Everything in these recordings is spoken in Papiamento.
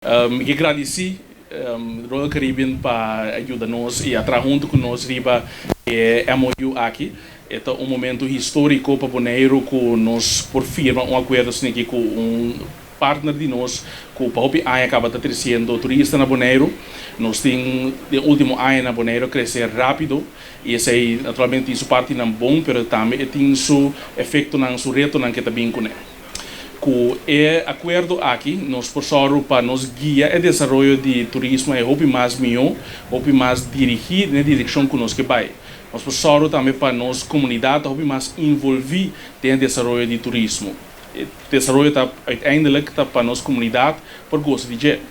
Mi ke gradisí Royal Caribbean pa yuda nos i a traha huntu ku nos riba e MOU aki. E ta un momentu históriko pa Boneiru ku nos por firma un akuerdo asina aki ku un partner di nos ku pa hopi aña kaba ta tresiendo turista na Boneiru. Nos tin den último añanan Boneiru a krese rápido i esei naturalmente tin su partinan bon pero tambe e tin su efektonan, su retonan ku e ta bin kuné. Ku e akuerdo aki nos por sòru pa nos guia e desaroyo di turismo e hopi mas mihó, hopi mas dirigí den e direkshon ku nos ke bai. Nos por sòru tambe pa nos komunidat ta hopi mas involví den e desaroyo di turismo. E desaroyo ta uiteindelik ta pa nos komunidat por gosa di dje.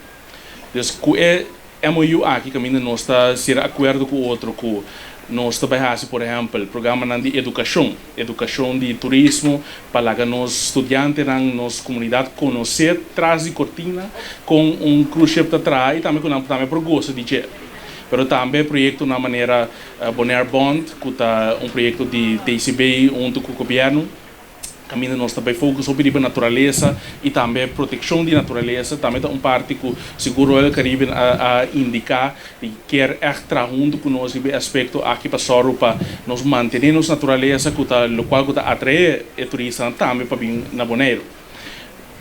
Dus ku e MOU aki kaminda nos ta sera akuerdo ku otro ku nos ta bai hasi por ehèmpel programanan di edukashon, edukashon di turismo pa laga nos studiantenan, nos komunidat konosé tras di kortina kon un cruise ship ta traha i tambe ku nan tambe por gosa di dje. Pero tambe proyektonan manera Bonaire Bond ku ta un proyekto di TCB huntu ku gobièrnu. Kaminda nos ta bai focus hopi riba naturalesa i tambe protekshon di naturalesa. Tambe ta un parti ku sigur Royal Caribbean a a indiká di kier ègt traha huntu ku nos riba e aspekto aki pa sòru pa nos mantené nos naturalesa ku ta lokual ku ta atraé e turistanan tambe pa bin na Boneiru.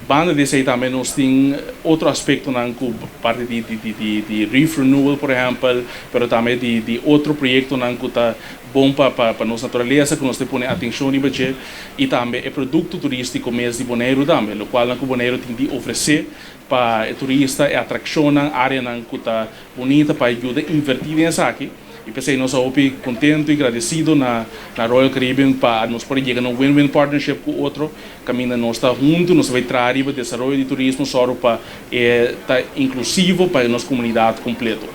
Banda di esei tambe nos tin otro aspektonan ku parti di di di di reef renewal por ehèmpel, pero tambe di di otro proyektonan ku ta bon pa pa pa nos naturalesa ku nos ta pone atenshon riba dje i tambe e produkto turístiko mes di Boneiru tambe, lokualnan ku Boneiru tin di ofresé pa e turista, e atrakshonnan, áreanan ku ta bunita pa yuda invertí den esaki. I p'esei nos a hopi kontentu i gradesido na na Royal Caribbean pa nos por a yega na un win-win partnership ku otro kaminda nos ta huntu, nos ta bai traha riba desaroyo di turismo sòru pa e ta inklusivo pa nos komunidat kompleto.